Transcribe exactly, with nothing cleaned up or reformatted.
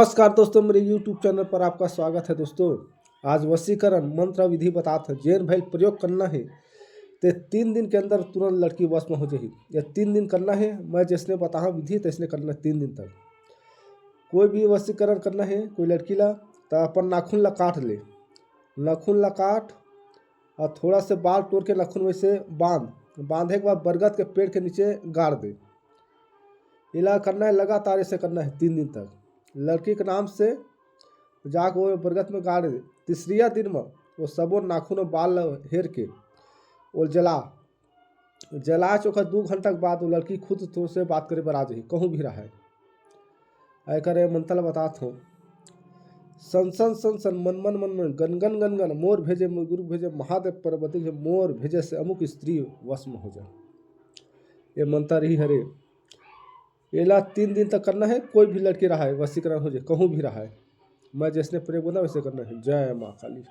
नमस्कार दोस्तों, मेरे YouTube चैनल पर आपका स्वागत है। दोस्तों, आज वशीकरण मंत्र विधि बतात हे, जेन भइल प्रयोग करना हे, ते तीन दिन के अंदर तुरंत लड़की वश में हो जाही। ये तीन दिन करना हे, मैं जैसने बताहा विधि, तैसने करना हे तीन दिन तक। कोई भी वशीकरण करना हे कोई लड़की ला, तो अपन नाखून ला काट ले, नाखून ला काट और थोड़ा से बाल तोड़ के नाखून वैसे बांध, बांधे के बाद बरगद के पेड़ के नीचे गाड़ दे। इला करना हे लगातार, ऐसे करना हे तीन दिन तक। लड़की के नाम से जाके वो बरगद में गाड़ दे। तीसरिया दिन में वो सबो नाखून और बाल ला हेर के वो जला, जला चोखा दू घंटा के बाद वो लड़की खुद तोर से बात करे बर आ जाही, कहूँ भी रहे। एकर ये मंत्र ला बतात हूँ। सन सन सन सन, मन मन मन मन, गन गन गन गन, मोर भेजे, मोर गुरु भेजे, महादेव पार्वती भेजे, मोर भेजे से अमुक स्त्री वश में हो जाए। ये मंत्र ही हरे। एला तीन दिन तक करना हे, कोई भी लड़की रहे, वशीकरण हो जाए, कहूँ भी रहे। मैं जैसने प्रयोग बोला वैसे करना हे। जय माँ काली।